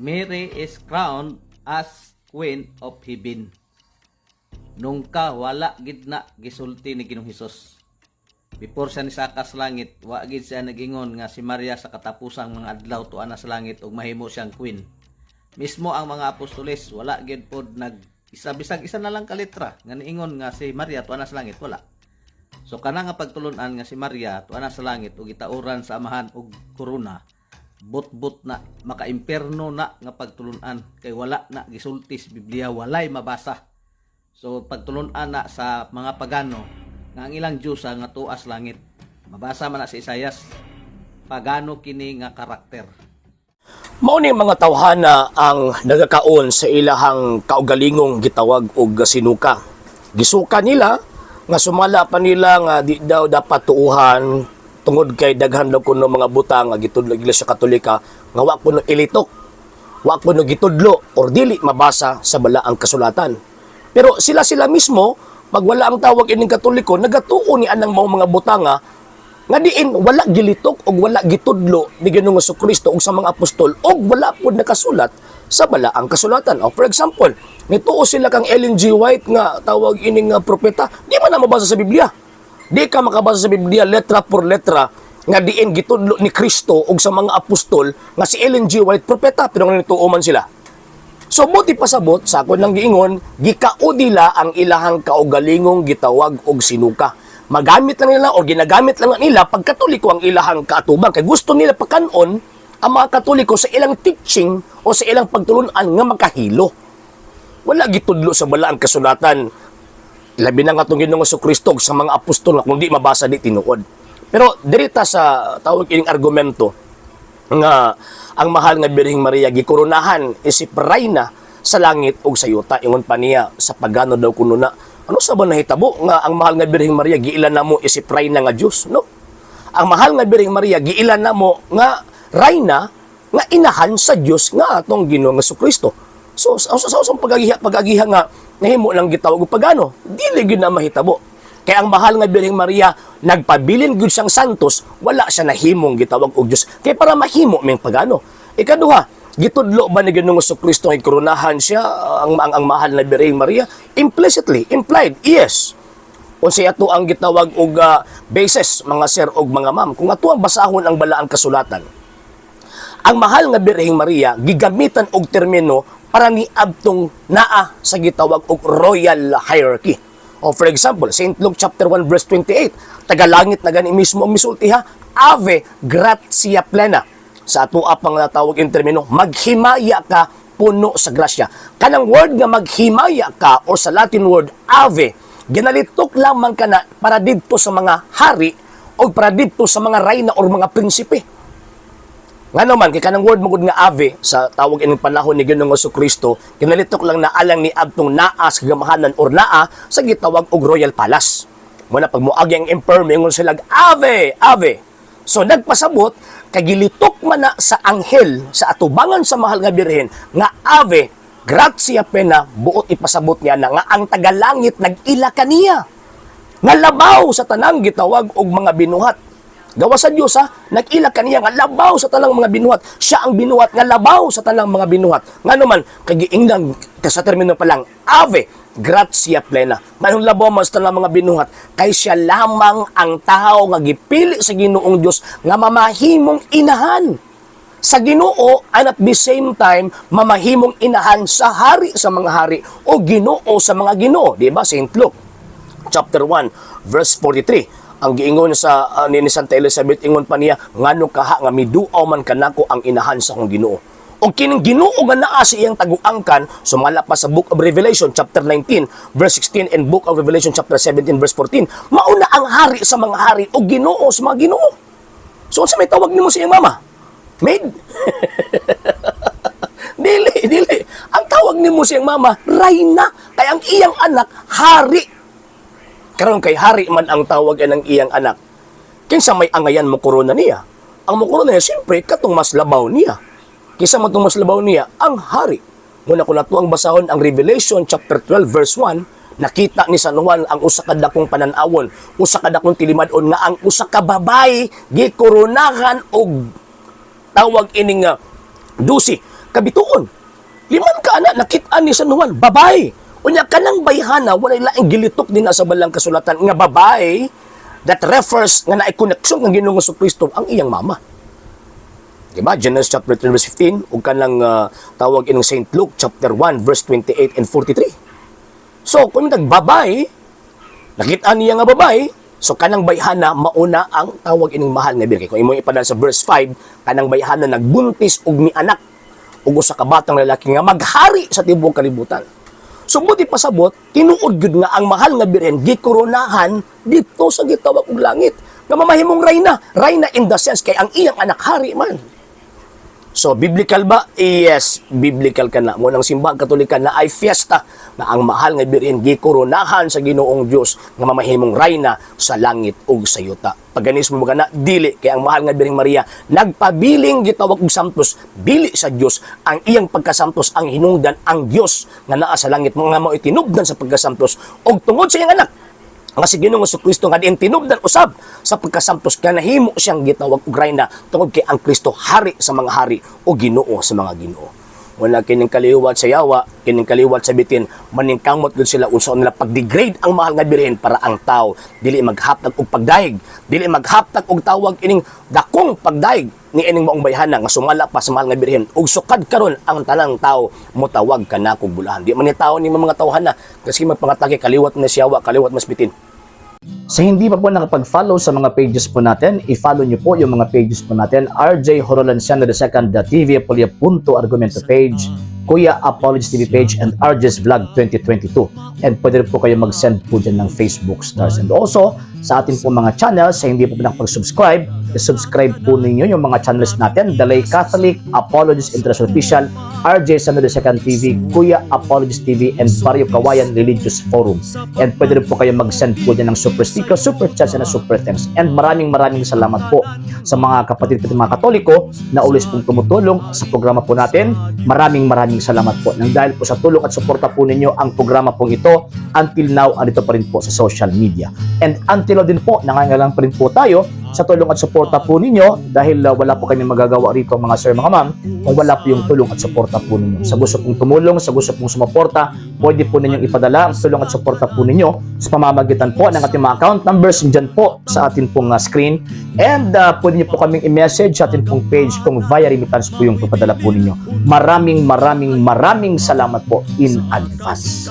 Mary is crowned as Queen of Heaven. Nungka wala gid na gisulti ni Ginoong Hesus. Before siya nisaka sa langit, wa gid siya nagingon nga si Maria sa katapusang mga adlaw tuwa na sa langit ug mahimo siyang queen. Mismo ang mga apostoles, wala gid pod nag isa, bisag isa na lang ka letra nga niingon nga si Maria tuwa na sa langit, wala. So kana nga pagtulunan nga si Maria tuwa na sa langit ug gitauran sa Amahan og korona, bot-bot na, makaimperno na nga pagtulunan kay wala na gisulti sa Biblia, walay mabasa. So pagtulunan na sa mga pagano nga ang ilang Diyosa nga tuas langit. Mabasa man na sa Isayas, pagano kini nga karakter. Mao ni mga tawhana ang nagakaon sa ilahang kaugalingong gitawag og sinuka. Gisuka nila nga sumala pa nila nga di daw dapat tuuhan tungod kay daghan daw kuno mga butang nga gitudlo Iglesia Katolika nga wa kuno ilitok, wa kuno gitudlo or dili mabasa sa balaang kasulatan. Pero sila-sila mismo, pag wala ang tawag ining Katoliko, nagatuo ni anang mao mga butanga nga diin wala gilitok og wala gitudlo ni Ginoong Kristo og sa mga apostol og wala pud nakasulat sa balaang kasulatan. O for example, nituo sila kang Ellen G. White nga tawag ining nga propeta, di man na mabasa sa Biblia. Di ka makabasa sa Biblia letra por letra nga diin gitudlo ni Kristo og sa mga apostol nga si Ellen G. White propeta, pero nga nituo man sila. So buti pasabot sa akon lang giingon, gikao nila ang ilahang kaugalingong gitawag og sinuka. Magamit lang nila o ginagamit lang nila pag Katoliko ang ilahang kaatubang kay gusto nila pakanon ang mga Katoliko sa ilang teaching o sa ilang pagtulunan nga makahilo. Wala gitudlo sa balaang kasulatan, labi na nga itong Ginoong Kristo sa mga apostol, nga kung di mabasa, di tinuod. Pero dirita sa tawag ining argumento nga ang mahal nga Birheng Maria gikoronahan isip rayna sa langit ug sa yuta, ingon pa niya sa pagano daw kuno na. Ano sa ba nahitabo nga ang mahal nga Birheng Maria giilan namo isip rayna nga Dios? No, ang mahal nga Birheng Maria giilan namo nga rayna nga inahan sa Dios nga atong Ginoong Kristo. So sa pagagiha pagagiha nga nahimo lang gitawag og pagano, dili gyud na mahitabo. Kay ang mahal nga Birheng Maria nagpabilin gyud siyang santos, wala siya nahimong gitawag og Dios. Kay para mahimo ming pagano. Ikaduha, gitudlo ba ni Ginoong Kristo nga koronahan siya ang mahal na Birheng Maria? Implicitly, implied, yes. Unsay ato ang gitawag og basis, mga sir og mga ma'am? Kung ato ang basahon ang balaang kasulatan, ang mahal nga Birheng Maria gigamitan og termino para niadtong naa sa gitawag og royal hierarchy. O for example, St. Luke chapter 1 verse 28, tagalangit na gani mismo ang misulti ha, "Ave gratia plena." Sa ato pang natawag in termino, maghimaya ka puno sa grasya. Kanang word nga maghimaya ka o sa Latin word ave, ginalitok lamang kana para didto sa mga hari o para didto sa mga rayna or mga prinsipe. Ngano man kay kanang word magud nga ave sa tawag ining panahon ni Ginoong Kristo, kinalitok lang na alang ni adtong naa sa kagamahanan or naa sa gitawag og royal palace. Muna pag moagi ang emperor, moingon sila, "Ave, ave." So nagpasabot kay gilitok man na sa anghel sa atubangan sa mahal nga Birhen nga "Ave gratia plena", buot ipasabot niya na nga ang tagalangit nag-ila kaniya nga labaw sa tanang gitawag og mga binuhat. Gawa sa Diyos ha, nag-ila kaniya nga labaw sa tanang mga binuhat. Siya ang binuhat nga labaw sa tanang mga binuhat. Ngano man, kay giingnan sa termino pa lang, "Ave gratia plena." Manong labaw man sa tanang mga binuhat, kay siya lamang ang tao nga gipili sa Ginoong Diyos nga mamahimong inahan sa Ginoo and at the same time mamahimong inahan sa hari sa mga hari o Ginoo sa mga Ginoo, di ba? St. Luke chapter 1 verse 43, ang giingon sa ni Santa Elizabeth, ingon pa niya, "Ngano kaha nga miduaw man kanako ang inahan sa akong Ginoo?" O kining Ginoo nga naa sa iyang taguangkan, sumala pa sa Book of Revelation chapter 19 verse 16 and Book of Revelation chapter 17 verse 14, mauna ang hari sa mga hari o Ginoo sa mga ginoo. So unsa may tawag nimo sa iyang mama? Maid? Dili, dili. Ang tawag nimo sa iyang mama, rayna. Kay ang iyang anak, hari. Karon kay hari man ang tawag ng iyang anak, kinsa may angayan mo korona niya? Ang mo korona niya, siyempre, katong mas labaw niya. Kinsa man tong mas labaw niya? Ang hari. Muna kung nato ang basahon ang Revelation chapter 12 verse 1, nakita ni San Juan ang usa ka dakong panan-awon, usa ka dakong tilimad-on nga ang usa ka babayi gikoronahan og tawag ining 12 Kabituon. Liman ka anak nakit-an ni San Juan, babae. Unya kanang bayhana walay laing gilitok din sa balang kasulatan nga babae that refers nga naay koneksyon ng Ginoong Kristo ang iyang mama. Diba? Genesis chapter 3 verse 15 ug kanang tawag inong St. Luke chapter 1 verse 28 and 43. So, kung nagbabae, nakita niya nga babae, so kanang bayhana mauna ang tawag ining mahal nga birhen. Kung imo ipadala sa verse 5, kanang bayhana nagbuntis og mianak og usa ka batang lalaki nga maghari sa tibuok kalibutan. So buti pasabot, tinuod gyud nga ang mahal nga birhen gikoronahan dito sa gitawag og langit. Nga mamahimong rayna, rayna in the sense kay ang iyang anak hari man. So, biblical ba? Yes, biblical ka na. Mo nang Simbahang Katolika na ay fiesta na ang mahal nga birhen gikoronahan sa Ginoong Dios nga mamahimong rayna sa langit ug sa yuta. Paganismo mo kana dili kay ang mahal nga Birheng Maria nagpabiling gitawag og samptos bili sa Dios. Ang iyang pagkasamptos ang hinungdan ang Dios nga naa sa langit mga mao itinubdan sa pagkasamptos og tungod sa iyang anak nga si Ginoong Kristo nga diin tinubdan usab sa pagkasamptos nga nahimo siyang gitawag og rayna tungod kay ang Kristo hari sa mga hari o Ginoo sa mga ginoo. Wala kining kaliwat sa yawa, kining kaliwat sa bitin, maningkamot gud sila unsa nila pagdegrade ang mahal nga birhen para ang tao dili maghaptag og pagdayeg, dili maghaptag og tawag ining dakong pagdayeg ni ining maong bayhana nga sumala pa sa mahal nga birhen ug sukad karon ang tanang tao motawag kanakog bulahan. Di man ni tao ni mga tawhana kasi magpangatake kaliwat na siyawa, kaliwat mas bitin. Sa hindi pa po nakapag-follow sa mga pages po natin, i-follow nyo po yung mga pages po natin. RJ Horolanciano II, The TV Apolia Punto Argumento page, Kuya Apologies TV page, and RJ's Vlog 2022. And pwede rin po kayo mag-send po dyan ng Facebook stars. And also, sa atin po mga channels, sa hindi po nakapag-subscribe, i-subscribe po ninyo yung mga channels natin. The Lay Catholic, Apologies International Official, RJ Sano II TV, Kuya Apologies TV, and Barrio Kawayan Religious Forum. And pwede rin po kayo mag-send po dyan ng super sticker, super chats, and super thanks. And maraming maraming salamat po sa mga kapatid ko mga Katoliko na always pong tumutulong sa programa po natin. Maraming maraming salamat po. Nang dahil po sa tulong at suporta po ninyo ang programa pong ito, until now, andito pa rin po sa social media. And until now din po, nangangailangan pa rin po tayo sa tulong at suporta po ninyo dahil wala po kami magagawa rito, mga sir, mga ma'am, kung wala po yung tulong at suporta po ninyo. Sa gusto pong tumulong, sa gusto pong sumuporta, pwede po ninyong ipadala ang tulong at suporta po ninyo sa pamamagitan po ng ating mga account numbers dyan po sa atin pong screen. And pwede niyo po kaming i-message sa atin pong page kung via remittance po yung papadala po ninyo. Maraming maraming maraming salamat po in advance.